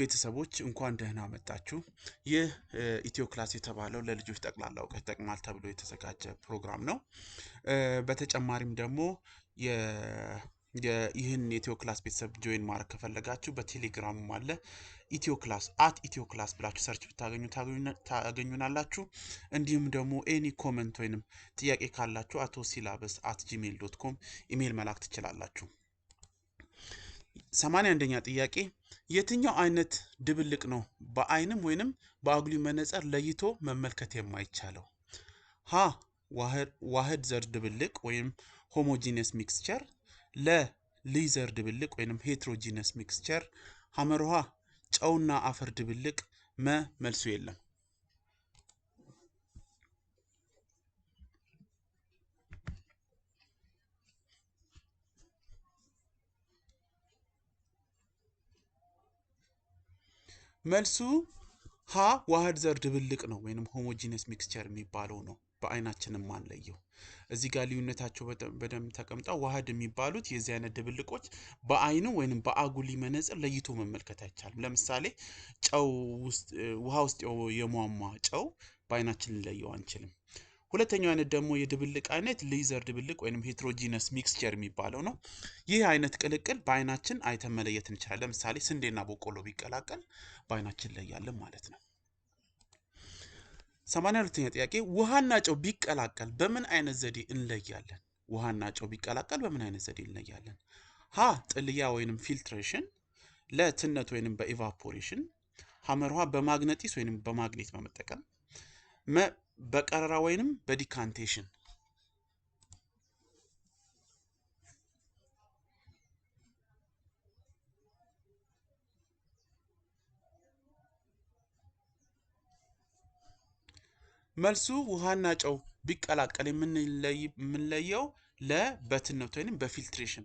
ቤተሰቦች እንኳን ደህና መጣችሁ። ይህ ኢትዮ ክላስ የተባለው ለልጆች ጠቅላላ እውቀት ይጠቅማል ተብሎ የተዘጋጀ ፕሮግራም ነው። በተጨማሪም ደግሞ ይህን የኢትዮ ክላስ ቤተሰብ join ማድረግ ከፈለጋችሁ በቴሌግራምም አለ። ኢትዮ ክላስ @ኢትዮ ክላስ ብላችሁ search ብታገኙ ታገኙናላችሁ። እንዲሁም ደግሞ any comment ወይንም ጥያቄ ካላችሁ atosyllabus@gmail.com ኢሜይል መላክ ትችላላችሁ። 81ኛ ጥያቄ፣ የትኛው አይነት ድብልቅ ነው በአይንም ወይንም በአጉሊ መነጽር ለይቶ መመልከት የማይቻለው? ሀ ዋህድ ዘር ድብልቅ ወይም homogeneous mixture፣ ለ ልይ ዘር ድብልቅ ወይንም heterogeneous mixture፣ ሐመሩ ሐ ጨውና አፈር ድብልቅ፣ መ መልሱ የለም። መልሱ ሀ ዋህድ ዘር ድብልቅ ነው ወይንም homogeneous mixture የሚባለው ነው። በአይናችን የማንለየው። እዚህ ጋር ልዩነታቸው በደንብ ተቀምጠው ዋህድ የሚባሉት የዚህ አይነት ድብልቆች በአይኑ ወይንም በአጉሊ መነጽር ለይቶ መመልከት አይቻልም። ለምሳሌ ጨው ውስጥ፣ ውሃ ውስጥ የሟሟ ጨው በአይናችን ልንለየው አንችልም። ሁለተኛው አይነት ደግሞ የድብልቅ አይነት ልይ ዘር ድብልቅ ወይንም heterogeneous mixture የሚባለው ነው። ይህ አይነት ቅልቅል በአይናችን አይተን መለየት እንችላለን። ለምሳሌ ስንዴና በቆሎ ቢቀላቀል በአይናችን እንለያለን ማለት ነው። 82ኛ ጥያቄ፣ ውሃና ጨው ቢቀላቀል በምን አይነት ዘዴ እንለያለን? ውሃና ጨው ቢቀላቀል በምን አይነት ዘዴ እንለያለን? ሀ ጥልያ ወይንም filtration፣ ለ ትነት ወይንም በ evaporation፣ ሐመሩ ሐ በማግነጢስ ወይንም በማግኔት በመጠቀም፣ መ በቀረራ ወይንም በ decantation። መልሱ ውሃና ጨው ቢቀላቀል የምንለየው ለ በትነት ወይንም በ filtration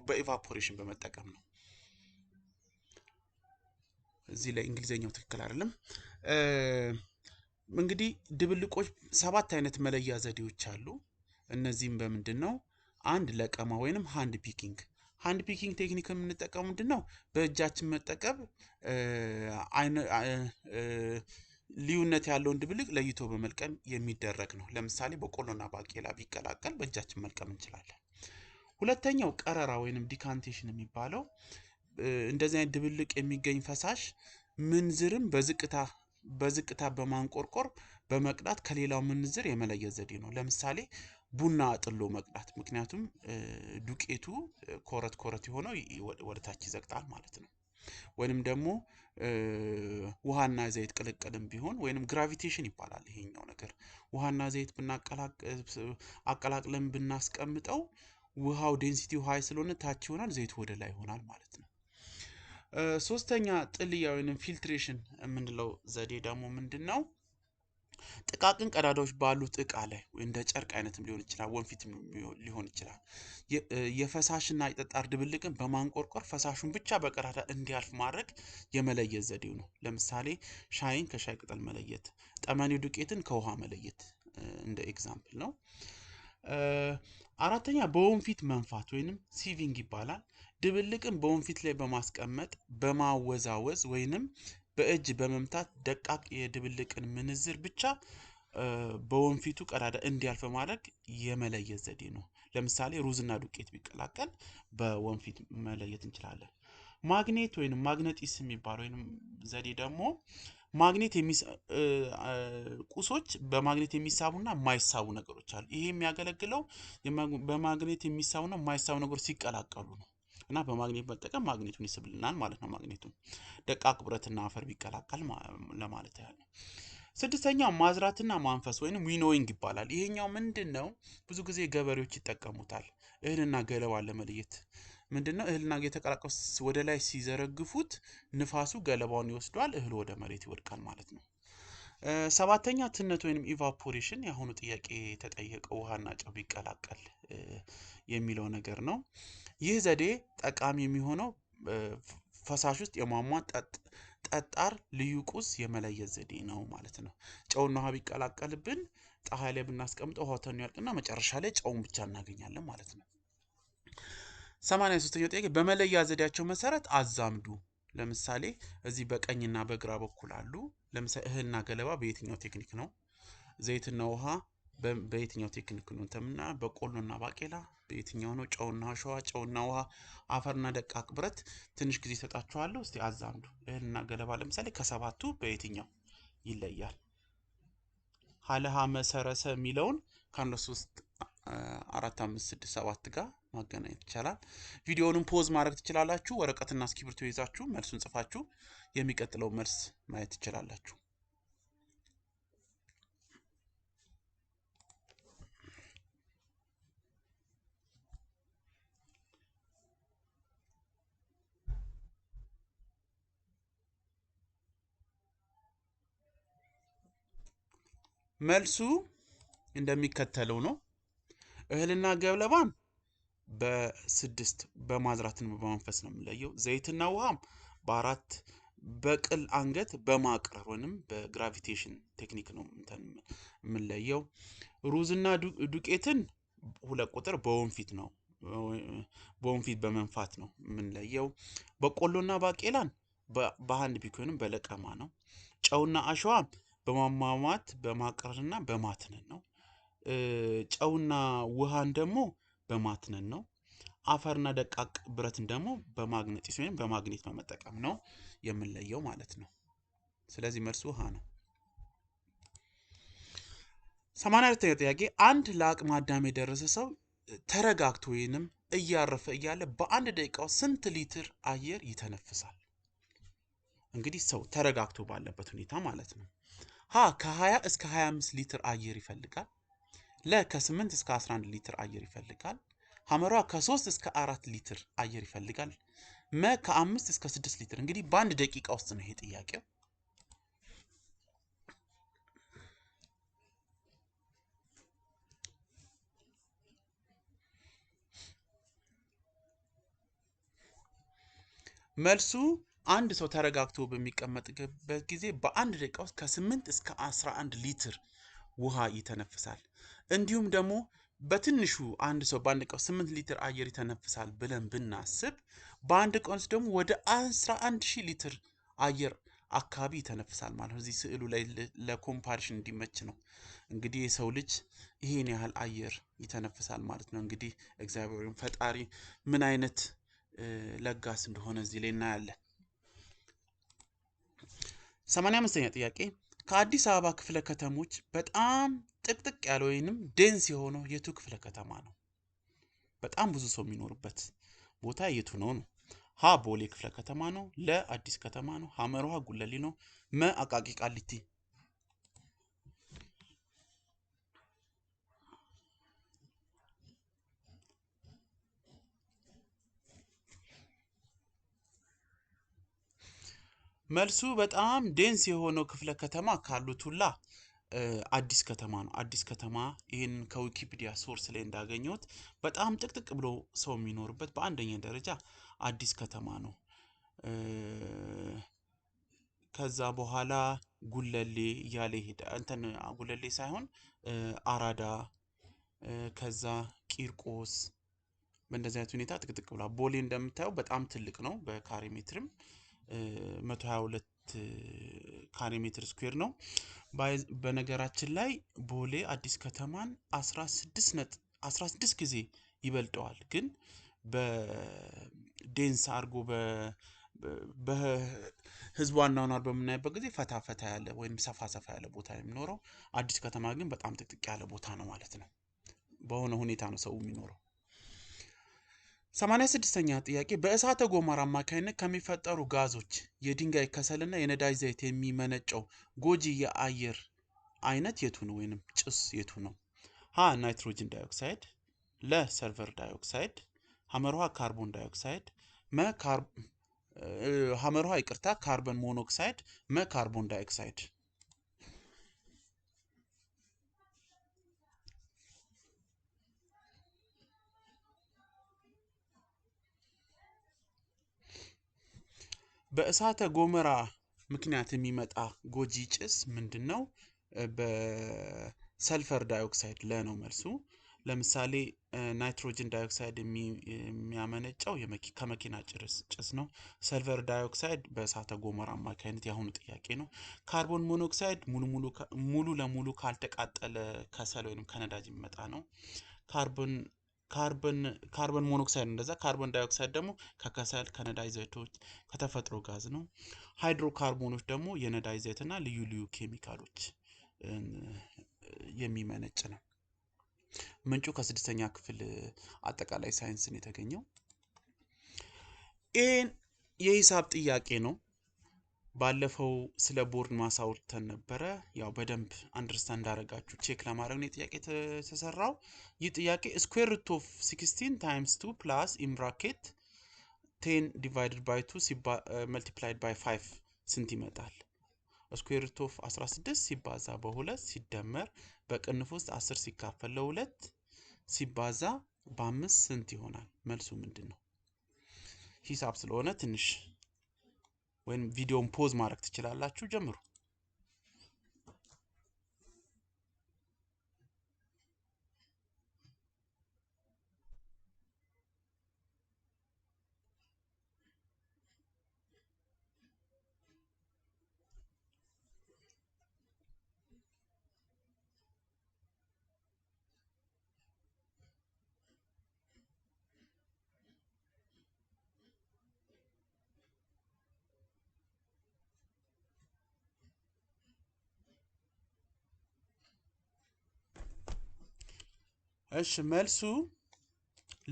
በ evaporation በመጠቀም ነው። እዚህ ላይ እንግሊዝኛው ትክክል አይደለም። እንግዲህ ድብልቆች ሰባት አይነት መለያ ዘዴዎች አሉ። እነዚህም በምንድን ነው? አንድ ለቀማ ወይንም hand picking። Hand picking technique የምንጠቀመው ምንድን ነው? በእጃችን መጠቀም ልዩነት ያለውን ድብልቅ ለይቶ በመልቀም የሚደረግ ነው። ለምሳሌ በቆሎና ባቄላ ቢቀላቀል በእጃችን መልቀም እንችላለን። ሁለተኛው ቀረራ ወይንም decantation የሚባለው እንደዚህ አይነት ድብልቅ የሚገኝ ፈሳሽ ምንዝርን በዝቅታ በዝቅታ በማንቆርቆር በመቅዳት ከሌላው ምንዝር የመለየት ዘዴ ነው። ለምሳሌ ቡና አጥሎ መቅዳት፣ ምክንያቱም ዱቄቱ ኮረት ኮረት የሆነው ወደ ታች ይዘቅጣል ማለት ነው። ወይንም ደግሞ ውሃና ዘይት ቅልቅልም ቢሆን ወይንም gravitation ይባላል ይሄኛው ነገር። ውሃና ዘይት አቀላቅለን ብናስቀምጠው ውሃው density ው high ስለሆነ ታች ይሆናል፣ ዘይቱ ወደ ላይ ይሆናል ማለት ነው። ሶስተኛ ጥልያ ወይንም filtration የምንለው ዘዴ ደግሞ ምንድን ነው? ጥቃቅን ቀዳዳዎች ባሉት እቃ ላይ እንደ ጨርቅ አይነትም ሊሆን ይችላል፣ ወንፊትም ሊሆን ይችላል። የፈሳሽና የጠጣር ድብልቅን በማንቆርቆር ፈሳሹን ብቻ በቀዳዳ እንዲያልፍ ማድረግ የመለየት ዘዴው ነው። ለምሳሌ ሻይን ከሻይ ቅጠል መለየት፣ ጠመኔ ዱቄትን ከውሃ መለየት እንደ example ነው። አራተኛ በወንፊት መንፋት ወይንም sieving ይባላል። ድብልቅን በወንፊት ላይ በማስቀመጥ በማወዛወዝ ወይንም በእጅ በመምታት ደቃቅ የድብልቅን ምንዝር ብቻ በወንፊቱ ቀዳዳ እንዲያልፍ በማድረግ የመለየት ዘዴ ነው። ለምሳሌ ሩዝና ዱቄት ቢቀላቀል በወንፊት መለየት እንችላለን። ማግኔት ወይንም ማግነጢስ የሚባል ወይንም ዘዴ ደግሞ ማግኔት ቁሶች በማግኔት የሚሳቡና የማይሳቡ ነገሮች አሉ። ይሄ የሚያገለግለው በማግኔት የሚሳቡና የማይሳቡ ነገሮች ሲቀላቀሉ ነው እና በማግኔት መጠቀም ማግኔቱን ይስብልናል ማለት ነው። ማግኔቱን ደቃቅ ብረትና አፈር ቢቀላቀል ለማለት ያህል ነው። ስድስተኛው ማዝራትና ማንፈስ ወይንም winnowing ይባላል። ይሄኛው ምንድን ነው? ብዙ ጊዜ ገበሬዎች ይጠቀሙታል። እህልና ገለባን ለመለየት። ምንድን ነው? እህልና የተቀላቀሉ ወደ ላይ ሲዘረግፉት ንፋሱ ገለባውን ይወስደዋል፣ እህሉ ወደ መሬት ይወድቃል ማለት ነው። ሰባተኛ ትነት ወይንም evaporation፣ የአሁኑ ጥያቄ የተጠየቀው ውሃና ጨው ቢቀላቀል የሚለው ነገር ነው። ይህ ዘዴ ጠቃሚ የሚሆነው ፈሳሽ ውስጥ የሟሟ ጠጣር ልዩ ቁስ የመለየት ዘዴ ነው ማለት ነው። ጨውና ውሃ ቢቀላቀልብን ፀሐይ ላይ ብናስቀምጠው ውሃው ተኖ ያልቅና መጨረሻ ላይ ጨውን ብቻ እናገኛለን ማለት ነው። 83ኛው ጥያቄ በመለያ ዘዴያቸው መሰረት አዛምዱ። ለምሳሌ እዚህ በቀኝና በግራ በኩል አሉ። ለምሳሌ እህልና ገለባ በየትኛው ቴክኒክ ነው? ዘይትና ውሃ በየትኛው ቴክኒክ ነው? እንተምና በቆሎና ባቄላ በየትኛው ነው? ጨውና አሸዋ፣ ጨውና ውሃ፣ አፈርና ደቃቅ ብረት። ትንሽ ጊዜ እሰጣችኋለሁ። እስቲ አዛምዱ። እህልና ገለባ ለምሳሌ ከሰባቱ በየትኛው ይለያል? ሀለሀ መሰረሰ የሚለውን ከአንድ 3 4 5 6 7 ጋር ማገናኘት ይቻላል። ቪዲዮውንም pause ማድረግ ትችላላችሁ። ወረቀትና እስክሪብቶ ይዛችሁ መልሱን ጽፋችሁ የሚቀጥለው መልስ ማየት ትችላላችሁ። መልሱ እንደሚከተለው ነው። እህልና ገለባን በ6 በማዝራትና በማንፈስ ነው የምንለየው። ዘይትና ውሃም በ4 በቅል አንገት በማቅረር ወይንም በ gravitation ቴክኒክ ነው የምንለየው። ሩዝና ዱቄትን 2 ቁጥር በወንፊት ነው በወንፊት በመንፋት ነው የምንለየው። በቆሎና ባቄላን በ hand pick ወይንም በለቀማ ነው። ጨውና አሸዋ በማሟሟት በማቅረርና በማትነን ነው። ጨውና ውሃን ደግሞ በማትነን ነው። አፈርና ደቃቅ ብረትን ደግሞ በማግኔጢስ ወይም በማግኔት በመጠቀም ነው የምንለየው ማለት ነው። ስለዚህ መልሱ ውሃ ነው። 84ኛው ጥያቄ አንድ ለአቅመ አዳም የደረሰ ሰው ተረጋግቶ ወይንም እያረፈ እያለ በአንድ ደቂቃው ስንት ሊትር አየር ይተነፍሳል? እንግዲህ ሰው ተረጋግቶ ባለበት ሁኔታ ማለት ነው። ሀ ከ20 እስከ 25 ሊትር አየር ይፈልጋል። ለ ከ8 እስከ 11 ሊትር አየር ይፈልጋል። ሐመሯ ከ3 እስከ 4 ሊትር አየር ይፈልጋል። መ ከ5 እስከ 6 ሊትር። እንግዲህ በአንድ ደቂቃ ውስጥ ነው ይሄ ጥያቄው። መልሱ አንድ ሰው ተረጋግቶ በሚቀመጥበት ጊዜ በአንድ ደቂቃ ውስጥ ከ8 እስከ 11 ሊትር ውሃ ይተነፍሳል። እንዲሁም ደግሞ በትንሹ አንድ ሰው በአንድ ቀን 8 ሊትር አየር ይተነፍሳል ብለን ብናስብ በአንድ ቀን ውስጥ ደግሞ ወደ 11,000 ሊትር አየር አካባቢ ይተነፍሳል ማለት ነው። እዚህ ስዕሉ ላይ ለ comparison እንዲመች ነው። እንግዲህ የሰው ልጅ ይሄን ያህል አየር ይተነፍሳል ማለት ነው። እንግዲህ እግዚአብሔር ፈጣሪ ምን አይነት ለጋስ እንደሆነ እዚህ ላይ እናያለን። 85ኛ ጥያቄ ከአዲስ አበባ ክፍለ ከተሞች በጣም ጥቅጥቅ ያለ ወይንም dense የሆነው የቱ ክፍለ ከተማ ነው? በጣም ብዙ ሰው የሚኖርበት ቦታ የቱ ነው ነው? ሀ ቦሌ ክፍለ ከተማ ነው። ለ አዲስ ከተማ ነው። ሐመር ውሃ ጉለሌ ነው። መ አቃቂ ቃሊቲ። መልሱ በጣም dense የሆነው ክፍለ ከተማ ካሉት ሁላ አዲስ ከተማ ነው። አዲስ ከተማ ይህንን ከዊኪፒዲያ source ላይ እንዳገኘሁት በጣም ጥቅጥቅ ብሎ ሰው የሚኖርበት በአንደኛ ደረጃ አዲስ ከተማ ነው። ከዛ በኋላ ጉለሌ እያለ ይሄዳል። እንትን ጉለሌ ሳይሆን አራዳ፣ ከዛ ቂርቆስ፣ በእንደዚህ አይነት ሁኔታ ጥቅጥቅ ብሏል። ቦሌ እንደምታየው በጣም ትልቅ ነው። በካሬ ሜትርም 122 ካሬ ሜትር square ነው። በነገራችን ላይ ቦሌ አዲስ ከተማን 16 ጊዜ ይበልጠዋል። ግን በ dense አድርጎ በህዝቡ አኗኗር በምናይበት ጊዜ ፈታ ፈታ ያለ ወይም ሰፋ ሰፋ ያለ ቦታ የሚኖረው፣ አዲስ ከተማ ግን በጣም ጥቅጥቅ ያለ ቦታ ነው ማለት ነው። በሆነ ሁኔታ ነው ሰው የሚኖረው። 86ኛ ጥያቄ በእሳተ ገሞራ አማካኝነት ከሚፈጠሩ ጋዞች የድንጋይ ከሰልና የነዳጅ ዘይት የሚመነጨው ጎጂ የአየር አይነት የቱ ነው? ወይንም ጭስ የቱ ነው? ሀ ናይትሮጅን ዳይኦክሳይድ፣ ለ ሰልፈር ዳይኦክሳይድ፣ ሐመርሃ ካርቦን ዳይኦክሳይድ፣ መ ሐመርሃ ይቅርታ ካርበን ሞኖክሳይድ፣ መ ካርቦን ዳይኦክሳይድ። በእሳተ ገሞራ ምክንያት የሚመጣ ጎጂ ጭስ ምንድን ነው? በሰልፈር ዳይኦክሳይድ ለ ነው መልሱ። ለምሳሌ nitrogen dioxide የሚያመነጨው ከመኪና ጭስ ነው። sulfur dioxide በእሳተ ገሞራ አማካኝነት የአሁኑ ጥያቄ ነው። Carbon monoxide ሙሉ ለሙሉ ካልተቃጠለ ከሰል ወይም ከነዳጅ የሚመጣ ነው። Carbon monoxide እንደዛ። Carbon dioxide ደግሞ ከከሰል፣ ከነዳጅ ዘይቶች፣ ከተፈጥሮ ጋዝ ነው። ሃይድሮካርቦኖች ደግሞ የነዳጅ ዘይትና ልዩ ልዩ ኬሚካሎች የሚመነጭ ነው። ምንጩ ከስድስተኛ ክፍል አጠቃላይ ሳይንስን የተገኘው። ይህን የሂሳብ ጥያቄ ነው። ባለፈው ስለ BODMAS አውርተን ነበረ። ያው በደንብ understand እንዳደረጋችሁ check ለማድረግ ነው ጥያቄ የተሰራው። ይህ ጥያቄ square root of 16 times 2 plus in bracket 10 divided by 2 multiplied by 5 ስንት ይመጣል? Square root of 16 ሲባዛ በሁለት ሲደመር በቅንፍ ውስጥ 10 ሲካፈል ለሁለት ሲባዛ በአምስት ስንት ይሆናል? መልሱ ምንድን ነው? ሂሳብ ስለሆነ ትንሽ ወይም ቪዲዮን pause ማድረግ ትችላላችሁ። ጀምሩ። እሺ መልሱ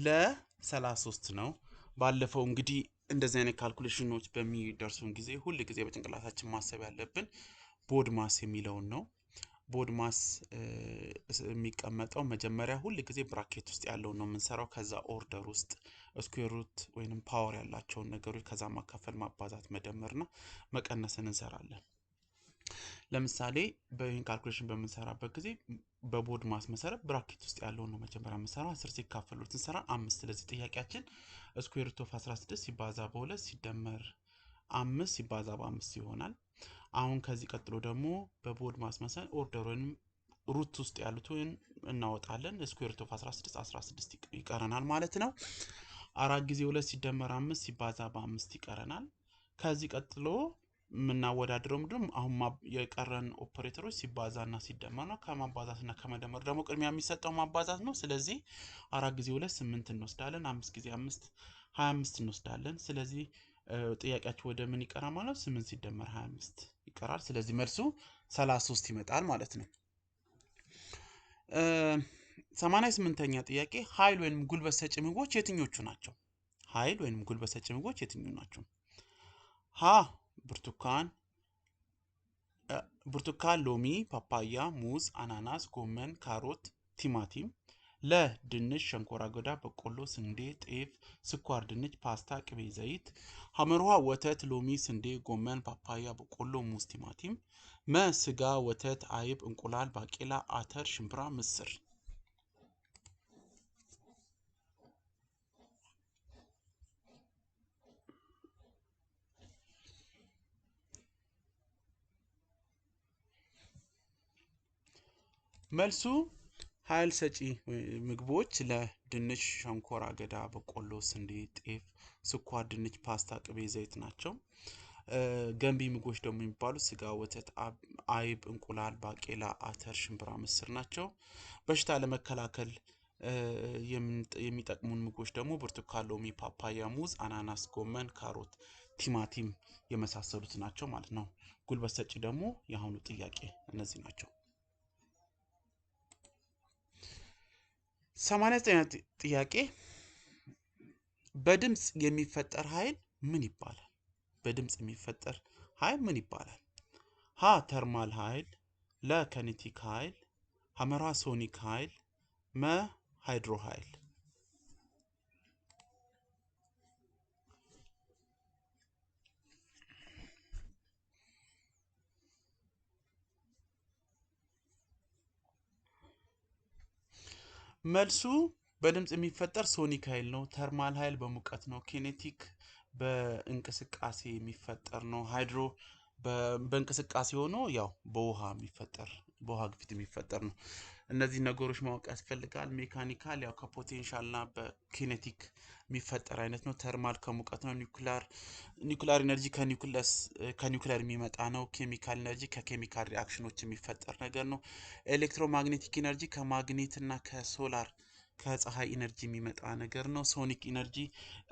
ለ33 ነው። ባለፈው እንግዲህ እንደዚህ አይነት calculation ኖች በሚደርሱን ጊዜ ሁል ጊዜ በጭንቅላታችን ማሰብ ያለብን BODMAS የሚለውን ነው። BODMAS የሚቀመጠው መጀመሪያ ሁል ጊዜ bracket ውስጥ ያለውን ነው የምንሰራው። ከዛ order ውስጥ square root ወይንም power ያላቸውን ነገሮች ከዛ ማካፈል፣ ማባዛት፣ መደመርና መቀነስን እንሰራለን። ለምሳሌ በይህን calculation በምንሰራበት ጊዜ በ BODMAS መሰረት bracket ውስጥ ያለውን ነው መጀመሪያ የምንሰራው። 10 ሲካፈል ሁለት ስንሰራ አምስት። ስለዚህ ጥያቄያችን square root of 16 ሲባዛ በሁለት ሲደመር አምስት ሲባዛ በአምስት ይሆናል። አሁን ከዚህ ቀጥሎ ደግሞ በ BODMAS መሰረት order ወይም root ውስጥ ያሉትን እናወጣለን። Square root of 16 16 ይቀረናል ማለት ነው። አራት ጊዜ ሁለት ሲደመር አምስት ሲባዛ በአምስት ይቀረናል። ከዚህ ቀጥሎ የምናወዳድረው ምንድነው? አሁን የቀረን ኦፐሬተሮች ሲባዛና ሲደመር ነው። ከማባዛትና ከመደመር ደግሞ ቅድሚያ የሚሰጠው ማባዛት ነው። ስለዚህ አራት ጊዜ ሁለት ስምንት እንወስዳለን። አምስት ጊዜ አምስት 25 እንወስዳለን። ስለዚህ ጥያቄያቸው ወደ ምን ይቀራል ማለት ነው? 8 ሲደመር 25 ይቀራል። ስለዚህ መልሱ 33 ይመጣል ማለት ነው። 88ኛ ጥያቄ ኃይል ወይንም ጉልበት ሰጪ ምግቦች የትኞቹ ናቸው? ኃይል ወይንም ጉልበት ሰጪ ምግቦች የትኞቹ ናቸው? ሀ ብርቱካን፣ ሎሚ፣ ፓፓያ፣ ሙዝ፣ አናናስ፣ ጎመን፣ ካሮት፣ ቲማቲም። ለ ድንች፣ ሸንኮራ አገዳ፣ በቆሎ፣ ስንዴ፣ ጤፍ፣ ስኳር ድንች፣ ፓስታ፣ ቅቤ፣ ዘይት። ሐመርሃ ወተት፣ ሎሚ፣ ስንዴ፣ ጎመን፣ ፓፓያ፣ በቆሎ፣ ሙዝ፣ ቲማቲም። መ ስጋ፣ ወተት፣ አይብ፣ እንቁላል፣ ባቄላ፣ አተር፣ ሽምብራ፣ ምስር። መልሱ ኃይል ሰጪ ምግቦች ለድንች፣ ሸንኮራ አገዳ፣ በቆሎ፣ ስንዴ፣ ጤፍ፣ ስኳር ድንች፣ ፓስታ፣ ቅቤ፣ ዘይት ናቸው። ገንቢ ምግቦች ደግሞ የሚባሉ ስጋ፣ ወተት፣ አይብ፣ እንቁላል፣ ባቄላ፣ አተር፣ ሽምብራ፣ ምስር ናቸው። በሽታ ለመከላከል የሚጠቅሙን ምግቦች ደግሞ ብርቱካን፣ ሎሚ፣ ፓፓያ፣ ሙዝ፣ አናናስ፣ ጎመን፣ ካሮት፣ ቲማቲም የመሳሰሉት ናቸው ማለት ነው። ጉልበት ሰጪ ደግሞ የአሁኑ ጥያቄ እነዚህ ናቸው። 89ኛ ጥያቄ በድምፅ የሚፈጠር ኃይል ምን ይባላል? በድምፅ የሚፈጠር ኃይል ምን ይባላል? ሀ thermal ኃይል፣ ለ kinetic ኃይል፣ ሐመሩ ሐ sonic ኃይል፣ መ hydro ኃይል። መልሱ በድምፅ የሚፈጠር sonic ኃይል ነው። Thermal ኃይል በሙቀት ነው። Kinetic በእንቅስቃሴ የሚፈጠር ነው። Hydro በእንቅስቃሴ ሆኖ ያው በውሃ የሚፈጠር በውሃ ግፊት የሚፈጠር ነው። እነዚህ ነገሮች ማወቅ ያስፈልጋል። Mechanical ያው ከ potential እና በ kinetic የሚፈጠር አይነት ነው። Thermal ከሙቀት ነው። Nuclear energy ከ nucleus ከ nuclear የሚመጣ ነው። Chemical energy ከ chemical reaction ኖች የሚፈጠር ነገር ነው። Electromagnetic energy ከማግኔት እና ከሶላር ከፀሐይ energy የሚመጣ ነገር ነው። Sonic energy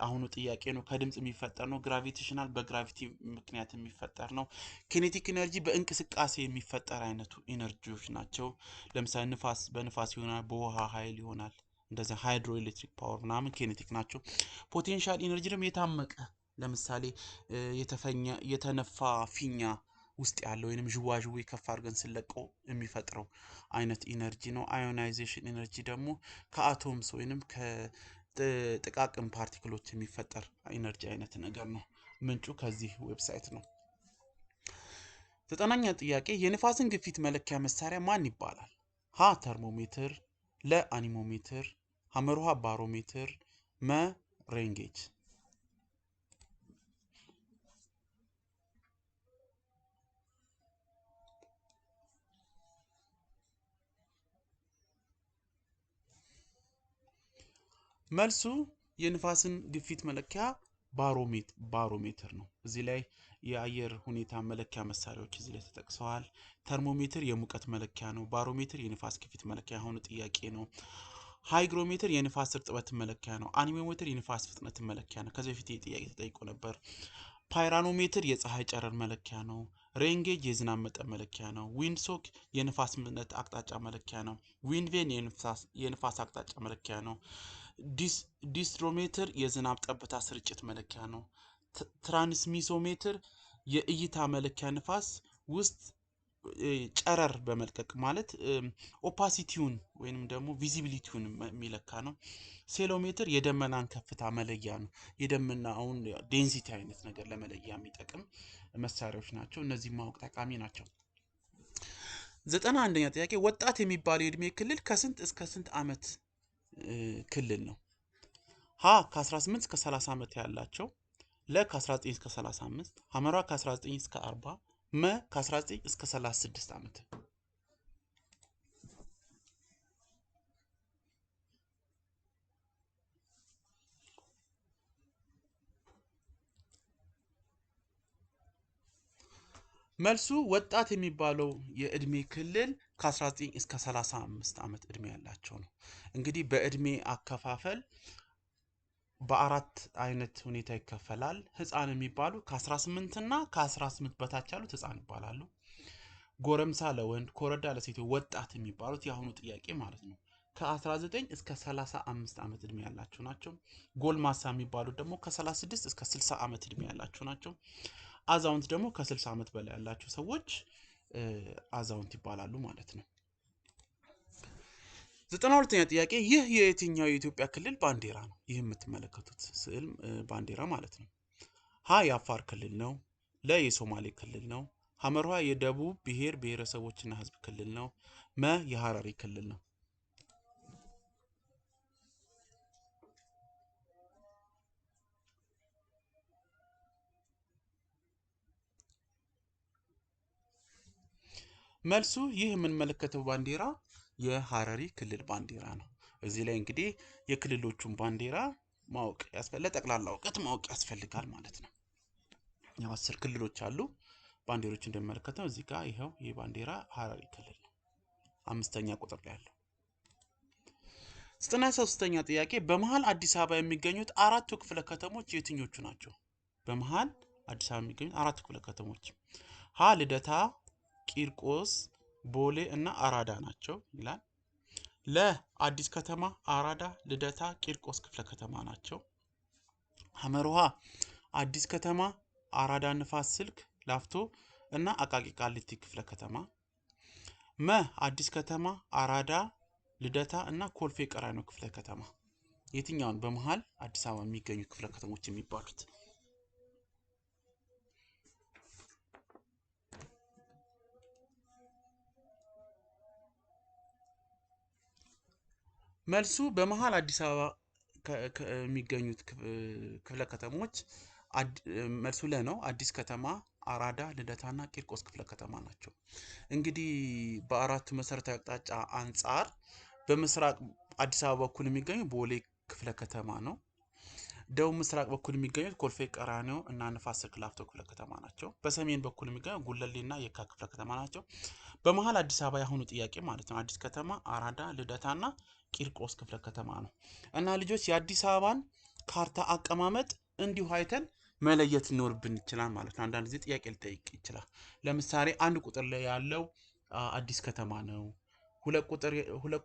አሁኑ ጥያቄ ነው፣ ከድምፅ የሚፈጠር ነው። Gravitational በ gravity ምክንያት የሚፈጠር ነው። Kinetic energy በእንቅስቃሴ የሚፈጠር አይነቱ energy ዎች ናቸው። ለምሳሌ ንፋስ በንፋስ ይሆናል፣ በውሃ ኃይል ይሆናል። እንደዚያ hydroelectric power ምናምን kinetic ናቸው። Potential energy ደግሞ የታመቀ ለምሳሌ የተፈኛ የተነፋ ፊኛ ውስጥ ያለው ወይንም ዥዋዥዌ ከፍ አድርገን ስንለቀው የሚፈጥረው አይነት energy ነው። Ionization energy ደግሞ ከ atoms ወይንም ከጥቃቅን particle ኦች የሚፈጠር energy አይነት ነገር ነው። ምንጩ ከዚህ website ነው። 90ኛ ጥያቄ የንፋስን ግፊት መለኪያ መሳሪያ ማን ይባላል? ሀ ተርሞሜትር፣ ለ anemometer፣ ሐመሩ ሐ ባሮሜትር፣ መ rain gauge። መልሱ የንፋስን ግፊት መለኪያ ባሮሜትር ነው። እዚህ ላይ የአየር ሁኔታ መለኪያ መሳሪያዎች እዚህ ላይ ተጠቅሰዋል። ተርሞሜትር የሙቀት መለኪያ ነው። ባሮሜትር የንፋስ ግፊት መለኪያ የሆነ ጥያቄ ነው። Hygrometer የንፋስ እርጥበት መለኪያ ነው። Anemometer የንፋስ ፍጥነት መለኪያ ነው። ከዚህ በፊት ጥያቄ ተጠይቆ ነበር። Pyranometer የፀሐይ ጨረር መለኪያ ነው። Rain gauge የዝናብ መጠን መለኪያ ነው። Windsock የንፋስ ምነት አቅጣጫ መለኪያ ነው። Wind vane የንፋስ አቅጣጫ መለኪያ ነው። Disdrometer የዝናብ ጠብታ ስርጭት መለኪያ ነው። Transmissometer የእይታ መለኪያ ንፋስ ውስጥ ጨረር በመልቀቅ ማለት opacity ውን ወይንም ደግሞ visibility ውን የሚለካ ነው። Ceilometer የደመናን ከፍታ መለያ ነው። የደመናውን density አይነት ነገር ለመለያ የሚጠቅም መሳሪያዎች ናቸው። እነዚህ ማወቅ ጠቃሚ ናቸው። 91ኛ ጥያቄ ወጣት የሚባለው የእድሜ ክልል ከስንት እስከ ስንት ዓመት ክልል ነው? ሀ ከ18 እስከ 30 ዓመት ያላቸው፣ ለ ከ19 እስከ 35፣ ሐመሩ ሐ ከ19 እስከ 40፣ መ ከ19 እስከ 36 ዓመት። መልሱ ወጣት የሚባለው የእድሜ ክልል ከ19 እስከ 35 ዓመት እድሜ ያላቸው ነው። እንግዲህ በእድሜ አከፋፈል በአራት አይነት ሁኔታ ይከፈላል። ህፃን የሚባሉ ከ18 እና ከ18 በታች ያሉት ህፃን ይባላሉ። ጎረምሳ ለወንድ፣ ኮረዳ ለሴት፣ ወጣት የሚባሉት የአሁኑ ጥያቄ ማለት ነው ከ19 እስከ 35 ዓመት እድሜ ያላቸው ናቸው። ጎልማሳ የሚባሉት ደግሞ ከ36 እስከ 60 ዓመት እድሜ ያላቸው ናቸው። አዛውንት ደግሞ ከ60 ዓመት በላይ ያላቸው ሰዎች አዛውንት ይባላሉ ማለት ነው። 92ኛ ጥያቄ ይህ የየትኛው የኢትዮጵያ ክልል ባንዲራ ነው? ይህ የምትመለከቱት ስዕል ባንዲራ ማለት ነው። ሀ የአፋር ክልል ነው። ለ የሶማሌ ክልል ነው። ሐመሩ ሐ የደቡብ ብሔር ብሔረሰቦችና ህዝብ ክልል ነው። መ የሐረሪ ክልል ነው። መልሱ ይህ የምንመለከተው ባንዲራ የሐረሪ ክልል ባንዲራ ነው። እዚህ ላይ እንግዲህ የክልሎቹን ባንዲራ ማወቅ ያስፈልጋል፣ ለጠቅላላ እውቀት ማወቅ ያስፈልጋል ማለት ነው። ያው 10 ክልሎች አሉ። ባንዲሮች እንደሚመለከተው እዚህ ጋር ይኸው ይህ ባንዲራ ሐረሪ ክልል ነው፣ 5ኛ ቁጥር ላይ ያለው። 93ኛ ጥያቄ በመሃል አዲስ አበባ የሚገኙት አራቱ ክፍለ ከተሞች የትኞቹ ናቸው? በመሃል አዲስ አበባ የሚገኙት አራቱ ክፍለ ከተሞች ሀ ልደታ፣ ቂርቆስ፣ ቦሌ እና አራዳ ናቸው ይላል። ለ አዲስ ከተማ፣ አራዳ፣ ልደታ፣ ቂርቆስ ክፍለ ከተማ ናቸው። ሐመሩ ሐ አዲስ ከተማ፣ አራዳ፣ ንፋስ ስልክ ላፍቶ እና አቃቂ ቃሊቲ ክፍለ ከተማ። መ አዲስ ከተማ፣ አራዳ፣ ልደታ እና ኮልፌ ቀራኒዮ ክፍለ ከተማ። የትኛውን በመሃል አዲስ አበባ የሚገኙ ክፍለ ከተሞች የሚባሉት? መልሱ በመሃል አዲስ አበባ የሚገኙት ክፍለ ከተሞች መልሱ ለ ነው። አዲስ ከተማ፣ አራዳ፣ ልደታና ቂርቆስ ክፍለ ከተማ ናቸው። እንግዲህ በአራቱ መሰረታዊ አቅጣጫ አንጻር በምስራቅ አዲስ አበባ በኩል የሚገኘው ቦሌ ክፍለ ከተማ ነው። ደቡብ ምስራቅ በኩል የሚገኙት ኮልፌ ቀራኒዮ እና ንፋስ ስልክ ላፍቶ ክፍለ ከተማ ናቸው። በሰሜን በኩል የሚገኘው ጉለሌና የካ ክፍለ ከተማ ናቸው። በመሀል አዲስ አበባ የአሁኑ ጥያቄ ማለት ነው አዲስ ከተማ፣ አራዳ፣ ልደታና ቂርቆስ ክፍለ ከተማ ነው። እና ልጆች የአዲስ አበባን ካርታ አቀማመጥ እንዲሁ አይተን መለየት ሊኖርብን ይችላል ማለት ነው። አንዳንድ ጊዜ ጥያቄ ሊጠይቅ ይችላል። ለምሳሌ 1 ቁጥር ላይ ያለው አዲስ ከተማ ነው። 2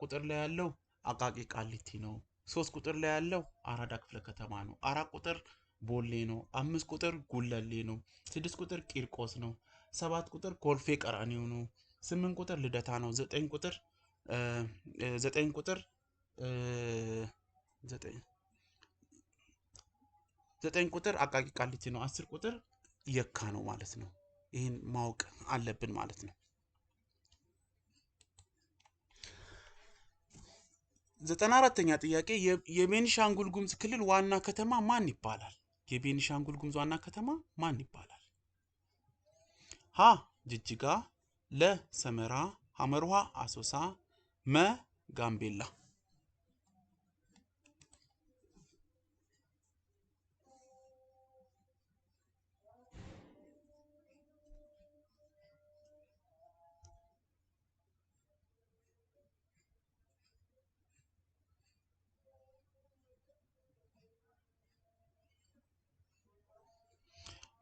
ቁጥር ላይ ያለው አቃቂ ቃሊቲ ነው። 3 ቁጥር ላይ ያለው አራዳ ክፍለ ከተማ ነው። 4 ቁጥር ቦሌ ነው። 5 ቁጥር ጉለሌ ነው። 6 ቁጥር ቂርቆስ ነው። 7 ቁጥር ኮልፌ ቀራኒዮ ነው። 8 ቁጥር ልደታ ነው። 9 ቁጥር 9 ቁጥር 9 ቁጥር አቃቂ ቃሊቲ ነው። 10 ቁጥር የካ ነው ማለት ነው። ይህን ማወቅ አለብን ማለት ነው። 94ኛ ጥያቄ የቤኒሻንጉል ጉሙዝ ክልል ዋና ከተማ ማን ይባላል? የቤኒሻንጉል ጉሙዝ ዋና ከተማ ማን ይባላል? ሀ ጅጅጋ፣ ለ ሰመራ፣ ሐመርሃ አሶሳ፣ መ ጋምቤላ።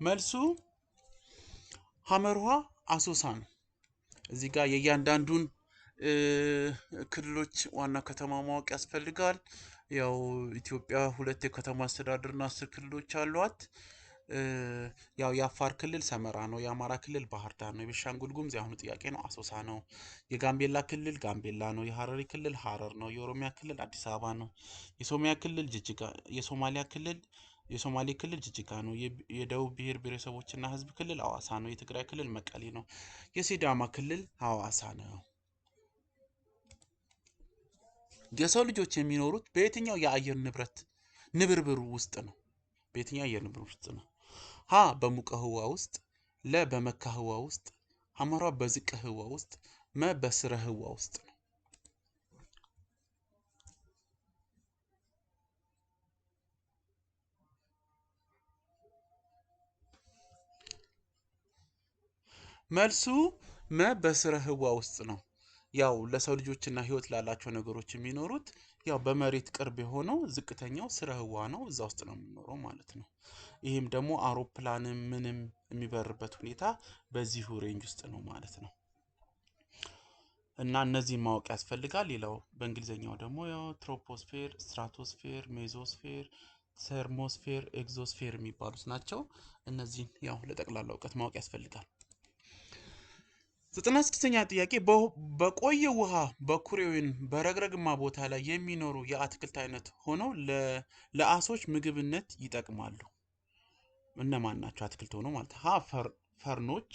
መልሱ ሐመርሃ አሶሳ ነው። እዚህ ጋር የእያንዳንዱን ክልሎች ዋና ከተማ ማወቅ ያስፈልጋል። ያው ኢትዮጵያ 2 የከተማ አስተዳደርና 10 ክልሎች አሏት። ያው የአፋር ክልል ሰመራ ነው። የአማራ ክልል ባህር ዳር ነው። የቤኒሻንጉል ጉሙዝ የአሁኑ ጥያቄ ነው አሶሳ ነው። የጋምቤላ ክልል ጋምቤላ ነው። የሀረሪ ክልል ሀረር ነው። የኦሮሚያ ክልል አዲስ አበባ ነው። የሶማሊያ ክልል ጅጅጋ፣ የሶማሊያ ክልል የሶማሌ ክልል ጅጅጋ ነው። የደቡብ ብሔር ብሔረሰቦችና ሕዝብ ክልል ሐዋሳ ነው። የትግራይ ክልል መቀሌ ነው። የሲዳማ ክልል ሐዋሳ ነው። የሰው ልጆች የሚኖሩት በየትኛው የአየር ንብረት ንብርብር ውስጥ ነው? በየትኛው የአየር ንብረት ውስጥ ነው? ሀ በሙቀ ህዋ ውስጥ፣ ለ በመካ ህዋ ውስጥ፣ ሐመሯ በዝቀ ህዋ ውስጥ፣ መ በስረ ህዋ ውስጥ ነው። መልሱ መ በስረ ህዋ ውስጥ ነው። ያው ለሰው ልጆችና ህይወት ላላቸው ነገሮች የሚኖሩት ያው በመሬት ቅርብ የሆነው ዝቅተኛው ስረ ህዋ ነው። እዛ ውስጥ ነው የምኖረው ማለት ነው። ይህም ደግሞ አውሮፕላንም ምንም የሚበርበት ሁኔታ በዚሁ range ውስጥ ነው ማለት ነው። እና እነዚህን ማወቅ ያስፈልጋል። ሌላው በእንግሊዝኛው ደግሞ ያው troposphere፣ stratosphere፣ mesosphere፣ thermosphere፣ exosphere የሚባሉት ናቸው። እነዚህን ያው ለጠቅላላ እውቀት ማወቅ ያስፈልጋል። 96ኛ ጥያቄ በቆየ ውሃ በኩሬ ወይም በረግረግማ ቦታ ላይ የሚኖሩ የአትክልት አይነት ሆነው ለአሶች ምግብነት ይጠቅማሉ። እነማን ናቸው? አትክልት ሆነው ማለት ሀ ፈርኖች፣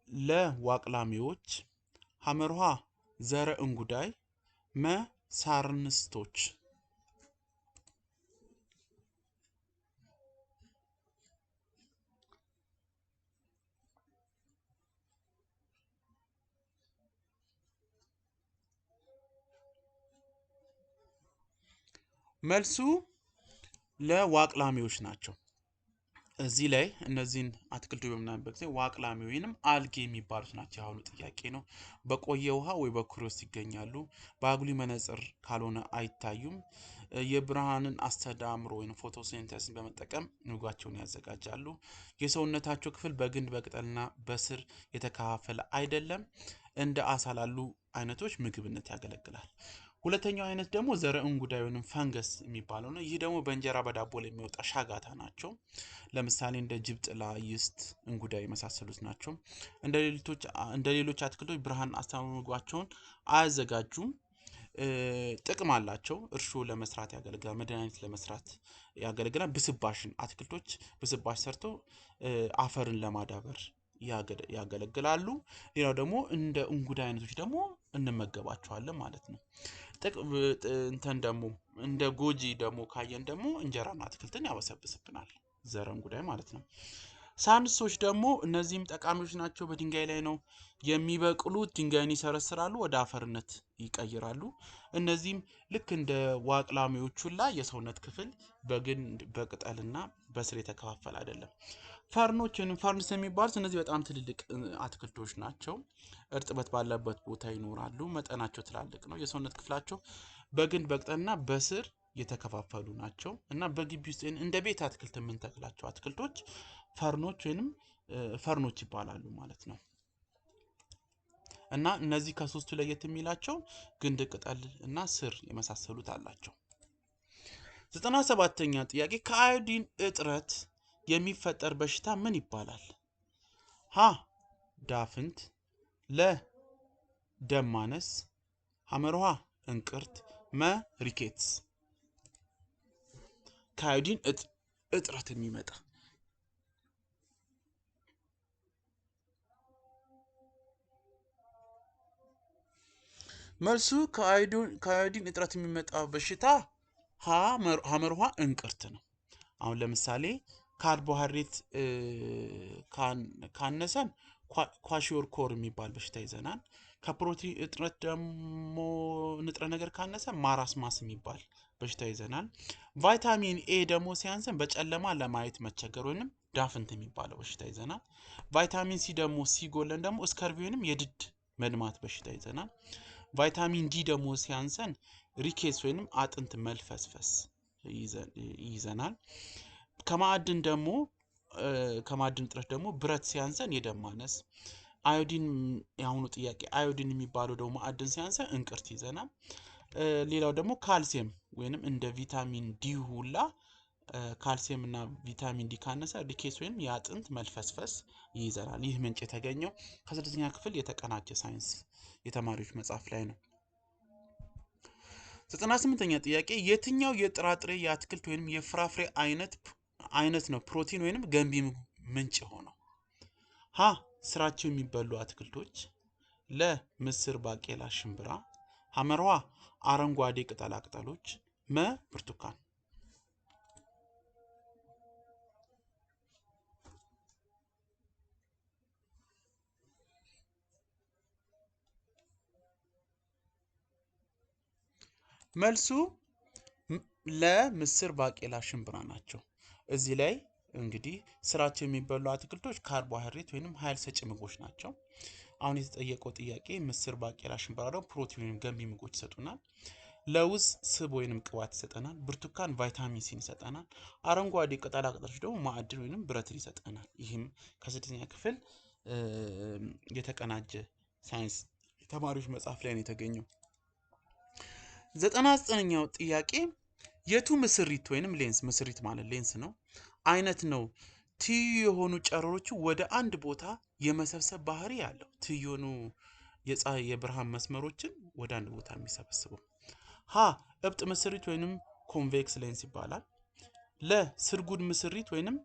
ለ ዋቅላሚዎች፣ ሐመርሃ ዘረ እንጉዳይ፣ መ ሳርንስቶች። መልሱ ለዋቅላሚዎች ናቸው። እዚህ ላይ እነዚህን አትክልቶች በምናይበት ጊዜ ዋቅላሚ ወይንም አልጌ የሚባሉት ናቸው። የአሁኑ ጥያቄ ነው። በቆየ ውሃ ወይ በኩሬ ውስጥ ይገኛሉ። በአጉሊ መነጽር ካልሆነ አይታዩም። የብርሃንን አስተዳምሮ ወይም ፎቶሲንተሲስን በመጠቀም ምግባቸውን ያዘጋጃሉ። የሰውነታቸው ክፍል በግንድ በቅጠልና በስር የተከፋፈለ አይደለም። እንደ አሳ ላሉ አይነቶች ምግብነት ያገለግላል። ሁለተኛው አይነት ደግሞ ዘረ እንጉዳይ ወይም ፈንገስ የሚባለው ነው። ይህ ደግሞ በእንጀራ በዳቦ ላይ የሚወጣ ሻጋታ ናቸው። ለምሳሌ እንደ ጅብ ጥላ፣ yeast፣ እንጉዳይ የመሳሰሉት ናቸው። እንደ ሌሎች አትክልቶች ብርሃን አስተማምሮ ምግባቸውን አያዘጋጁም። ጥቅም አላቸው። እርሾ ለመስራት ያገለግላል። መድኃኒት ለመስራት ያገለግላል። ብስባሽን አትክልቶች ብስባሽ ሰርተው አፈርን ለማዳበር ያገለግላሉ። ሌላው ደግሞ እንደ እንጉዳይ አይነቶች ደግሞ እንመገባቸዋለን ማለት ነው። እንትን ደግሞ እንደ ጎጂ ደግሞ ካየን ደግሞ እንጀራና አትክልትን ያበሰብስብናል። ዘረንጉዳይ ማለት ነው። ሳንሶች ደግሞ እነዚህም ጠቃሚዎች ናቸው። በድንጋይ ላይ ነው የሚበቅሉት። ድንጋይን ይሰረስራሉ፣ ወደ አፈርነት ይቀይራሉ። እነዚህም ልክ እንደ ዋቅላሚዎቹ ላይ የሰውነት ክፍል በግንድ በቅጠልና በስር የተከፋፈለ አይደለም። Fern ኦች ወይም ferns የሚባሉት እነዚህ በጣም ትልልቅ አትክልቶች ናቸው። እርጥበት ባለበት ቦታ ይኖራሉ። መጠናቸው ትላልቅ ነው። የሰውነት ክፍላቸው በግንድ በቅጠልና በስር የተከፋፈሉ ናቸው እና በግቢ ውስጥ እንደ ቤት አትክልት የምንተክላቸው አትክልቶች fern ኦች ወይንም fern ኦች ይባላሉ ማለት ነው። እና እነዚህ ከሶስቱ ለየት የሚላቸው ግንድ፣ ቅጠል እና ስር የመሳሰሉት አላቸው። 97ኛ ጥያቄ ከአዮዲን እጥረት የሚፈጠር በሽታ ምን ይባላል? ሀ ዳፍንት፣ ለ ደም ማነስ፣ ሐመርሃ እንቅርት፣ መ rickets። ከአዮዲን እጥረት የሚመጣ መልሱ ከአዮዲን እጥረት የሚመጣ በሽታ ሐመርሃ እንቅርት ነው። አሁን ለምሳሌ ካርቦሃይድሬት ካነሰን kwashiorkor የሚባል በሽታ ይዘናል። ከፕሮቲን እጥረት ደግሞ ንጥረ ነገር ካነሰ marasmus የሚባል በሽታ ይዘናል። ቫይታሚን ኤ ደግሞ ሲያንሰን በጨለማ ለማየት መቸገር ወይንም ዳፍንት የሚባለው በሽታ ይዘናል። ቫይታሚን ሲ ደግሞ ሲጎለን ደግሞ scurvy ወይንም የድድ መድማት በሽታ ይዘናል። ቫይታሚን ዲ ደግሞ ሲያንሰን rickets ወይንም አጥንት መልፈስፈስ ይይዘናል። ከማዕድን ደግሞ ከማዕድን እጥረት ደግሞ ብረት ሲያንሰን የደም ማነስ፣ አዮዲን የአሁኑ ጥያቄ አዮዲን የሚባለው ደግሞ ማዕድን ሲያንሰን እንቅርት ይዘናል። ሌላው ደግሞ ካልሲየም ወይንም እንደ ቪታሚን ዲ ሁላ ካልሲየም እና ቪታሚን ዲ ካነሰ rickets ወይም የአጥንት መልፈስፈስ ይይዘናል። ይህ ምንጭ የተገኘው ከስድስተኛ ክፍል የተቀናጀ ሳይንስ የተማሪዎች መጽሐፍ ላይ ነው። 98ኛ ጥያቄ የትኛው የጥራጥሬ የአትክልት ወይንም የፍራፍሬ አይነት ነው ፕሮቲን ወይንም ገንቢ ምንጭ የሆነው? ሀ ስራቸው የሚበሉ አትክልቶች፣ ለ ምስር፣ ባቄላ፣ ሽምብራ፣ ሐመርሃ አረንጓዴ ቅጠላ ቅጠሎች፣ መ ብርቱካን። መልሱ ለምስር፣ ባቄላ፣ ሽምብራ ናቸው። እዚህ ላይ እንግዲህ ስራቸው የሚበሉ አትክልቶች ካርቦሃይድሬት ወይንም ኃይል ሰጪ ምግቦች ናቸው። አሁን የተጠየቀው ጥያቄ ምስር፣ ባቄላ፣ ሽምብራ ደግሞ ፕሮቲን ወይም ገንቢ ምግቦች ይሰጡናል። ለውዝ ስብ ወይንም ቅባት ይሰጠናል። ብርቱካን ቫይታሚን ሲን ይሰጠናል። አረንጓዴ ቅጠላ ቅጠሎች ደግሞ ማዕድን ወይንም ብረትን ይሰጠናል። ይህም ከስድስተኛ ክፍል የተቀናጀ ሳይንስ የተማሪዎች መጽሐፍ ላይ ነው የተገኘው። 99ኛው ጥያቄ የቱ ምስሪት ወይንም ሌንስ፣ ምስሪት ማለት ሌንስ ነው፣ አይነት ነው ትይዩ የሆኑ ጨረሮች ወደ አንድ ቦታ የመሰብሰብ ባህሪ ያለው? ትይዩ የሆኑ የፀሐይ የብርሃን መስመሮችን ወደ አንድ ቦታ የሚሰበስበው። ሀ እብጥ ምስሪት ወይንም convex lens ይባላል። ለ ስርጉድ ምስሪት ወይንም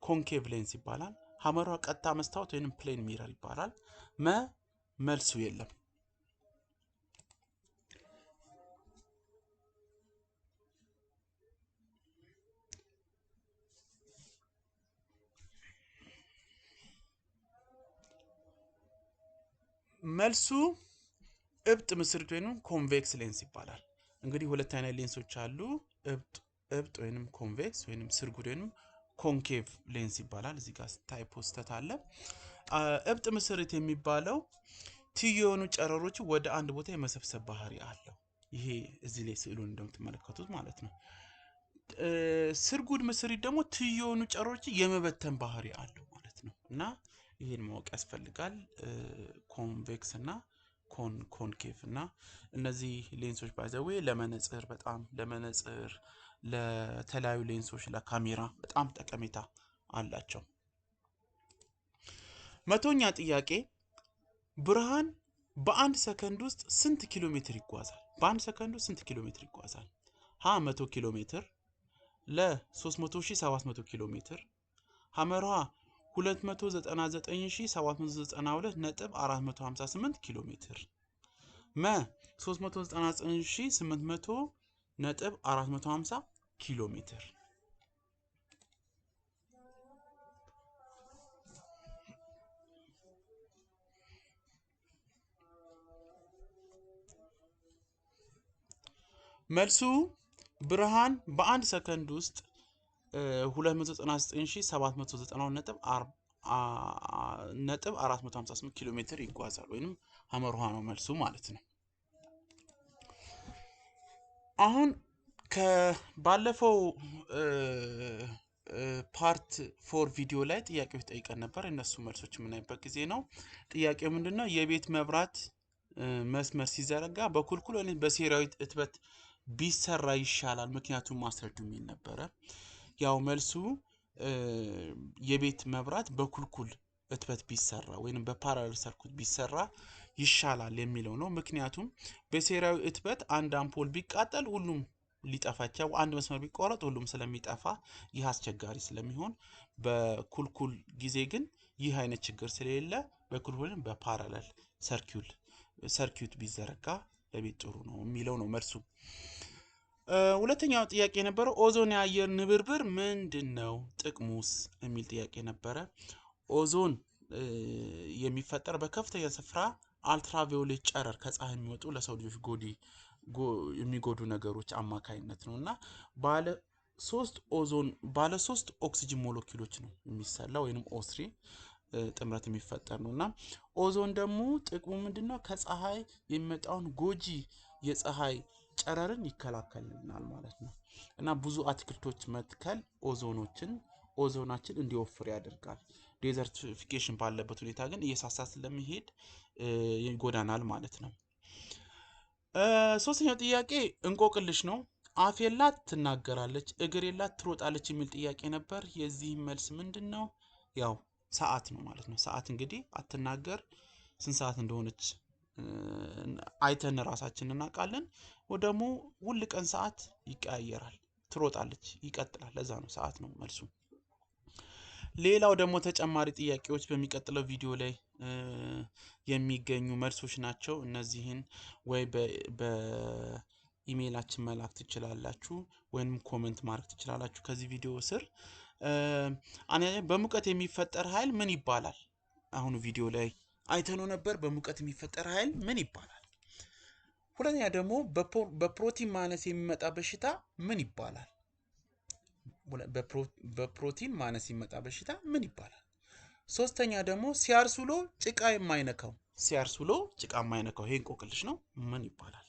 concave lens ይባላል። ሐመሯ ቀጥታ መስታወት ወይንም plane mirror ይባላል። መ መልሱ የለም። መልሱ እብጥ ምስሪት ወይንም convex lens ይባላል። እንግዲህ ሁለት አይነት ሌንሶች አሉ። እብጥ ወይንም convex ወይንም ስርጉድ ወይንም concave lens ይባላል። እዚህ ጋር typo ስህተት አለ። እብጥ ምስሪት የሚባለው ትይዩ የሆኑ ጨረሮች ወደ አንድ ቦታ የመሰብሰብ ባህሪ አለው። ይሄ እዚህ ላይ ስዕሉን እንደምትመለከቱት ማለት ነው። ስርጉድ ምስሪት ደግሞ ትይዩ የሆኑ ጨረሮች የመበተን ባህሪ አለው ማለት ነው። እና ይሄን ማወቅ ያስፈልጋል። convex እና concave እና እነዚህ ሌንሶች by the way ለመነጽር በጣም ለመነጽር ለተለያዩ ሌንሶች ለካሜራ በጣም ጠቀሜታ አላቸው። 100ኛ ጥያቄ ብርሃን በአንድ ሰከንድ ውስጥ ስንት ኪሎ ሜትር ይጓዛል? በአንድ ሰከንድ ውስጥ ስንት ኪሎ ሜትር ይጓዛል? ሀ 100 ኪሎ ሜትር፣ ለ 300700 ኪሎ ሜትር፣ ሐመርሃ 299792.458 ኪሎ ሜትር፣ መ 399800.450 ኪሎ ሜትር። መልሱ ብርሃን በአንድ ሰከንድ ውስጥ 299792.458 ኪሎ ሜትር ይጓዛል ወይንም ሐመርሃ ነው መልሱ ማለት ነው። አሁን ከባለፈው part 4 ቪዲዮ ላይ ጥያቄዎች ጠይቀን ነበር። እነሱ መልሶች የምናይበት ጊዜ ነው። ጥያቄው ምንድነው? የቤት መብራት መስመር ሲዘረጋ በኩልኩል ወይም በሴራዊ እትበት ቢሰራ ይሻላል፣ ምክንያቱም ማስረዱ የሚል ነበረ። ያው መልሱ የቤት መብራት በኩልኩል እትበት ቢሰራ ወይንም በ parallel circuit ቢሰራ ይሻላል የሚለው ነው። ምክንያቱም በሴራዊ እትበት አንድ አምፖል ቢቃጠል ሁሉም ሊጠፋ ይችላል። አንድ መስመር ቢቆረጥ ሁሉም ስለሚጠፋ ይህ አስቸጋሪ ስለሚሆን፣ በኩልኩል ጊዜ ግን ይህ አይነት ችግር ስለሌለ በኩልኩል በ parallel circuit ቢዘረጋ ለቤት ጥሩ ነው የሚለው ነው መልሱ። ሁለተኛው ጥያቄ የነበረው ኦዞን የአየር ንብርብር ምንድነው ጥቅሙስ የሚል ጥያቄ ነበረ። ኦዞን የሚፈጠር በከፍተኛ ስፍራ አልትራቪዮሌት ጨረር ከፀሐይ የሚወጡ ለሰው ልጆች የሚጎዱ ነገሮች አማካይነት ነው እና ባለ 3 ኦዞን ባለ 3 ኦክሲጅን ሞለኪውሎች ነው የሚሰላ ወይንም O3 ጥምረት የሚፈጠር ነው። እና ኦዞን ደግሞ ጥቅሙ ምንድነው? ከፀሐይ የሚመጣውን ጎጂ የፀሐይ ጨረርን ይከላከልልናል ማለት ነው። እና ብዙ አትክልቶች መትከል ኦዞናችን እንዲወፍር ያደርጋል። Desertification ባለበት ሁኔታ ግን እየሳሳ ስለሚሄድ ይጎዳናል ማለት ነው። ሶስተኛው ጥያቄ እንቆቅልሽ ነው። አፍ የላት ትናገራለች፣ እግር የላት ትሮጣለች የሚል ጥያቄ ነበር። የዚህ መልስ ምንድነው? ያው ሰዓት ነው ማለት ነው። ሰዓት እንግዲህ አትናገር፣ ስንት ሰዓት እንደሆነች አይተን ራሳችንን እናውቃለን። ደግሞ ሁል ቀን ሰዓት ይቀያየራል፣ ትሮጣለች፣ ይቀጥላል። ለዛ ነው ሰዓት ነው መልሱ። ሌላው ደግሞ ተጨማሪ ጥያቄዎች በሚቀጥለው ቪዲዮ ላይ የሚገኙ መልሶች ናቸው። እነዚህን ወይ በኢሜይላችን መላክ ትችላላችሁ ወይንም comment ማድረግ ትችላላችሁ ከዚህ ቪዲዮ ስር። በሙቀት የሚፈጠር ኃይል ምን ይባላል? አሁን ቪዲዮ ላይ አይተነው ነበር። በሙቀት የሚፈጠር ኃይል ምን ይባላል? ሁለተኛ ደግሞ በፕሮቲን ማነስ የሚመጣ በሽታ ምን ይባላል? በፕሮቲን ማነስ የሚመጣ በሽታ ምን ይባላል? ሶስተኛ ደግሞ ሲያርስ ውሎ ጭቃ የማይነካው ሲያርስ ውሎ ጭቃ የማይነካው ይሄ እንቆቅልሽ ነው፣ ምን ይባላል?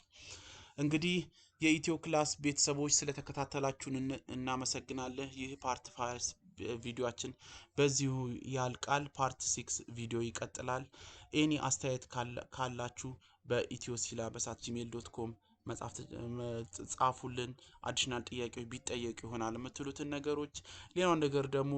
እንግዲህ የኢትዮ ክላስ ቤተሰቦች ስለተከታተላችሁን እናመሰግናለን። ይህ part 5 ቪዲዮአችን በዚሁ ያልቃል። Part 6 ቪዲዮ ይቀጥላል። Any አስተያየት ካላችሁ በኢትዮ syllabus @gmail.com መጻፍ ጻፉልን። Additional ጥያቄዎች ቢጠየቁ ይሆናል የምትሉትን ነገሮች። ሌላው ነገር ደግሞ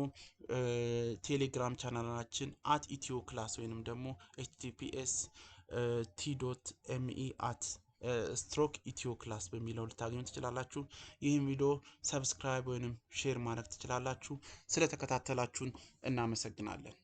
ቴሌግራም ቻናላችን @ኢትዮክላስ ወይንም ደግሞ https://t.me@/ኢትዮክላስ በሚለው ልታገኙ ትችላላችሁ። ይህን ቪዲዮ subscribe ወይንም share ማድረግ ትችላላችሁ። ስለተከታተላችሁን እናመሰግናለን።